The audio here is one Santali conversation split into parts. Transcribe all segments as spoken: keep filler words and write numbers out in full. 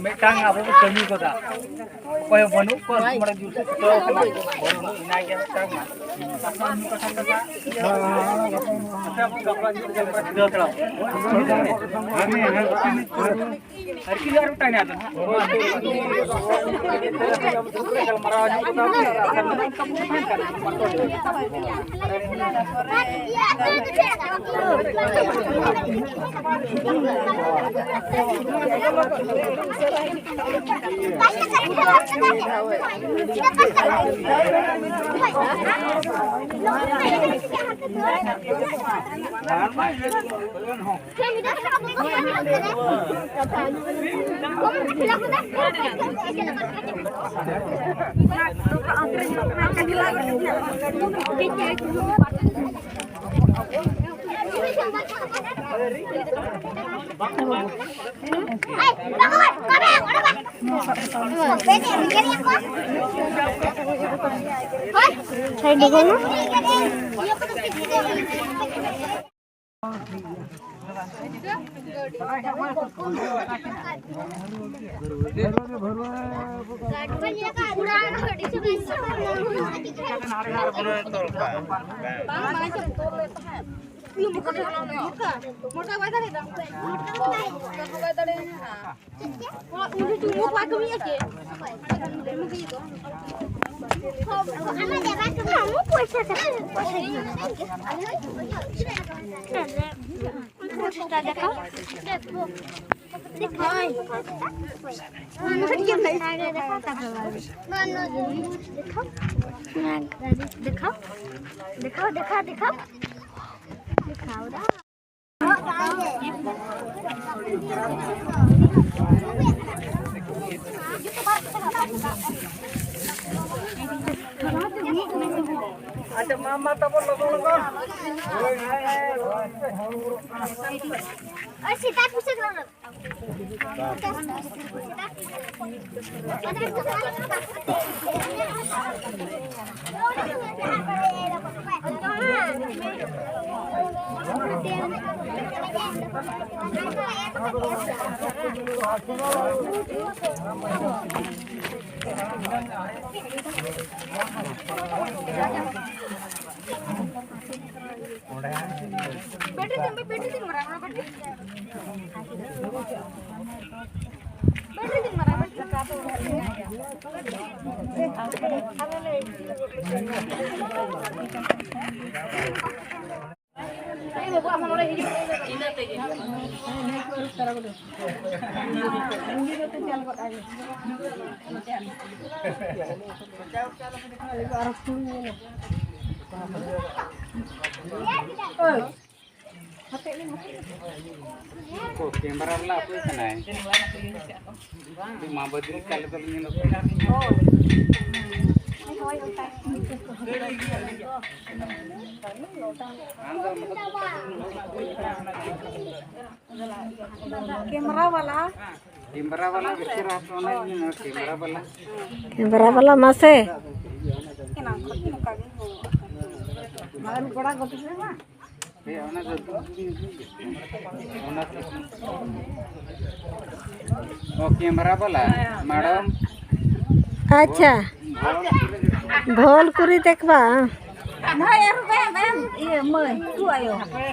ᱢᱤᱫᱴᱟᱝ ᱟᱵᱚ ᱵᱚ ᱠᱟᱹᱢᱤ ᱠᱟᱫᱟ, ᱚᱠᱚᱭ ᱦᱚᱸ ᱵᱟᱹᱱᱩᱜ ᱠᱚᱣᱟ, ᱢᱟᱱᱮ ᱡᱩᱨ ᱥᱮ ᱪᱷᱩᱴᱟᱹᱣ ᱠᱟᱱᱟ᱾ ᱚᱱᱟᱜᱮ ᱢᱤᱫᱴᱟᱝ ᱟᱯᱮ ᱟᱵᱚ ᱵᱟᱯᱞᱟ ᱧᱚᱜ ᱨᱮ ᱪᱷᱩᱴᱟᱹᱣ ᱦᱟᱛᱟᱲᱟᱣ᱾ ᱟᱨ ᱠᱤ ᱟᱨ ᱢᱤᱫᱴᱟᱝ ᱦᱮᱱᱟᱜ ᱫᱚ ᱱᱟᱦᱟᱜ᱾ ᱜᱟᱞᱢᱟᱨᱟᱣ ᱧᱚᱜ ᱠᱟᱫᱟ᱾ ᱢᱚᱴᱠᱟ, ᱢᱚᱴᱠᱟ ᱵᱟᱭ ᱫᱟᱲᱮᱭᱟᱜᱼᱟ᱾ ᱢᱚᱴᱠᱟ ᱦᱚᱸ ᱵᱟᱭ ᱫᱟᱲᱮᱭᱟᱜᱼᱟ᱾ ᱩᱱᱤ ᱪᱩᱢᱩ ᱠᱚᱣᱟ ᱠᱟᱹᱢᱤᱭᱟ ᱪᱮ? ᱟᱢᱟᱜ ᱡᱟᱭᱜᱟ ᱠᱟᱱᱟ, ᱟᱢᱟᱜ ᱯᱚᱭᱥᱟ ᱠᱟᱱᱟ᱾ ᱯᱚᱭᱥᱟ ᱫᱮᱠᱷᱟᱣ᱾ ᱫᱮᱠᱷᱟᱣ, ᱫᱮᱠᱷᱟᱣ, ᱫᱮᱠᱷᱟᱣ᱾ ᱫᱮᱠᱷᱟᱣ ᱫᱟ᱾ ᱟᱪᱪᱷᱟ, ᱢᱟ, ᱢᱟ, ᱛᱟᱵᱚᱱ ᱞᱚᱜᱚᱱ, ᱞᱚᱜᱚᱱ᱾ ᱳᱭ, ᱥᱮᱛᱟ ᱯᱩᱥᱟᱹ ᱫᱚ᱾ ᱠᱮᱢᱮᱨᱟ ᱵᱟᱞᱟ ᱚᱠᱚᱭ ᱠᱟᱱᱟᱭ? ᱢᱟ ᱵᱟᱹᱫᱽᱨᱤ ᱠᱟᱞᱮ ᱫᱚᱞᱮ ᱧᱮᱞᱚᱜ ᱠᱟᱱᱟ᱾ ᱠᱮᱢᱮᱨᱟ ᱵᱟᱞᱟ᱾ ᱠᱮᱢᱮᱨᱟ ᱵᱟᱞᱟ ᱵᱮᱥᱤ ᱨᱟᱥ ᱚᱱᱟ ᱠᱮᱢᱮᱨᱟ ᱵᱟᱞᱟ᱾ ᱠᱮᱢᱮᱨᱟ ᱵᱟᱞᱟ ᱢᱟᱥᱮ᱾ ᱮᱱᱟᱝ ᱠᱷᱚᱱ ᱱᱚᱝᱠᱟ ᱜᱮ ᱦᱩᱭᱩᱜᱼᱟ᱾ ᱢᱟ ᱟᱹᱨᱩᱵ ᱵᱟᱲᱟ ᱜᱚᱫ ᱯᱮ ᱢᱟ᱾ ᱦᱮᱸ, ᱚᱱᱟ ᱫᱚ ᱚᱱᱟ ᱫᱚ ᱚ, ᱠᱮᱢᱮᱨᱟ ᱵᱟᱞᱟ, ᱢᱮᱰᱟᱢ᱾ ᱟᱪᱪᱷᱟ᱾ ᱵᱷᱚᱞ ᱠᱩᱨᱤ ᱫᱮᱠᱷᱵᱟ᱾ ᱦᱳᱭ, ᱟᱹᱨᱩᱵ ᱮᱢ, ᱮᱢ, ᱤᱭᱟᱹ, ᱢᱟᱹᱭ, ᱠᱚ ᱟᱭᱳ᱾ ᱦᱟᱯᱮ,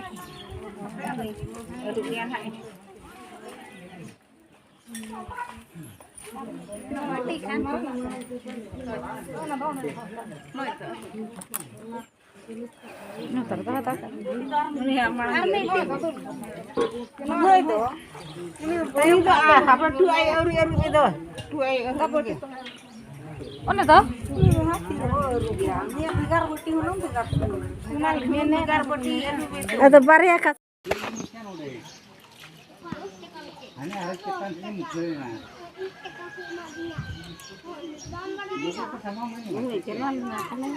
ᱟᱹᱨᱩᱵ ᱮᱭᱟ ᱱᱟᱦᱟᱜ᱾ ᱱᱚᱛᱮ ᱨᱮ ᱫᱚᱦᱚ ᱦᱟᱛᱟᱲ ᱠᱟᱜ ᱢᱮ᱾ ᱩᱱᱤ ᱫᱚ, ᱩᱱᱤ ᱫᱚ, ᱟᱨ ᱦᱟᱯᱮ ᱴᱩ ᱟᱭ ᱟᱹᱣᱨᱤ ᱟᱹᱨᱩᱵ ᱮ ᱫᱚ᱾ ᱴᱩ ᱟᱭ ᱟᱹᱣᱨᱤ ᱜᱮ᱾ ᱚᱱᱟ ᱫᱚ? ᱩᱱᱤ ᱫᱚ ᱦᱟᱸᱜ ᱛᱤ ᱨᱮᱦᱚᱸ ᱟᱹᱨᱩᱵ ᱮᱭᱟ᱾ ᱩᱱᱤᱭᱟᱜ ᱵᱷᱮᱜᱟᱨ ᱵᱟᱹᱴᱤ ᱦᱩᱱᱟᱹᱝ ᱵᱷᱮᱜᱟᱨ ᱛᱟᱵᱚᱱᱟ᱾ ᱚᱱᱟ ᱜᱮ ᱢᱮᱱᱮᱫ ᱵᱷᱮᱜᱟᱨ ᱵᱟᱹᱴᱤ ᱟᱹᱨᱩᱵ ᱮ ᱫᱚ᱾ ᱟᱫᱚ ᱵᱟᱨᱭᱟ ᱠᱟᱛᱷᱟ᱾ ᱦᱟᱱᱮ ᱟᱨᱚ ᱪᱮᱛᱟᱱ ᱥᱮᱫ ᱢᱩᱪᱷᱟᱹᱣ ᱮᱱᱟ᱾ ᱩᱱᱤ ᱪᱟᱞᱟᱣ ᱞᱮᱱᱟ ᱠᱟᱱᱟ᱾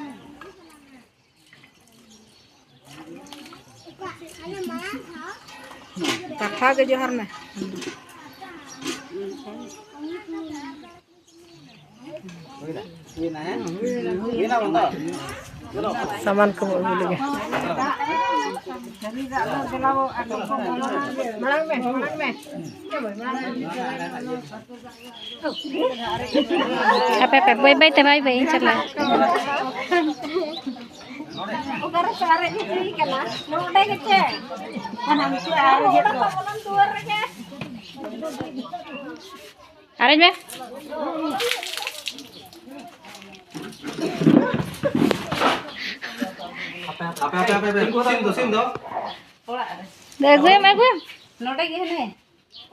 ᱠᱟᱛᱷᱟ ᱜᱮ ᱡᱚᱦᱟᱨ ᱢᱮ᱾ ᱦᱩᱭᱱᱟ? ᱦᱩᱭᱱᱟ, ᱦᱮᱸ? ᱦᱩᱭᱱᱟ ᱵᱚᱱᱫᱚ? ᱥᱟᱢᱟᱱ ᱠᱚ ᱟᱹᱜᱩ ᱞᱮᱜᱮ᱾ ᱢᱟᱲᱟᱝ ᱢᱮ, ᱢᱟᱲᱟᱝ ᱢᱮ᱾ ᱦᱟᱯᱮ, ᱦᱟᱯᱮ, ᱵᱟᱹᱭ ᱵᱟᱹᱭ ᱛᱮ, ᱵᱟᱹᱭ ᱵᱟᱹᱭ ᱤᱧ ᱪᱟᱞᱟᱜᱼᱟ᱾ ᱚᱠᱟᱨᱮ ᱥᱟᱨᱮᱡ ᱦᱚᱪᱚᱭ ᱠᱟᱱᱟ? ᱱᱚᱰᱮ ᱜᱮᱪᱮ? ᱦᱟᱱᱟ ᱢᱩᱪᱟᱹᱫ ᱟᱨ ᱦᱮᱡ ᱫᱚ᱾ ᱟᱨᱮᱧ ᱢᱮ᱾ ᱟᱯᱮ, ᱟᱯᱮ, ᱟᱯᱮ, ᱟᱯᱮ, ᱥᱤᱢ ᱫᱚ, ᱥᱤᱢ ᱫᱚ᱾ ᱫᱮ, ᱟᱹᱜᱩᱭᱮᱢ, ᱟᱹᱜᱩᱭᱮᱢ᱾ ᱱᱚᱰᱮ ᱜᱮ ᱦᱮᱱᱟᱭᱟ᱾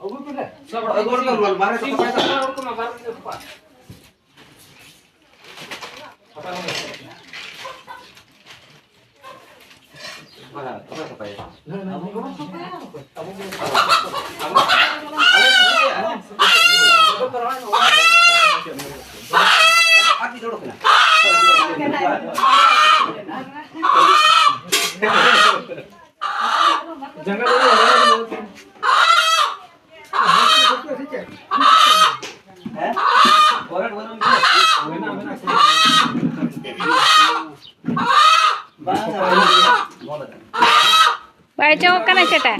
ᱟᱹᱜᱩ ᱦᱚᱴᱚ ᱠᱟᱭ ᱢᱮ, ᱵᱟᱨᱦᱮ ᱥᱮᱫ ᱛᱚᱯᱟᱭ ᱠᱟᱜ ᱢᱮ᱾ ᱡᱟᱸᱜᱟ ᱫᱚ ᱦᱮᱸ? ᱢᱮᱱᱟᱜ, ᱢᱮᱱᱟᱜ᱾ ᱵᱟᱭ ᱚᱪᱚᱜ ᱠᱟᱱᱟ ᱪᱮᱛᱟ?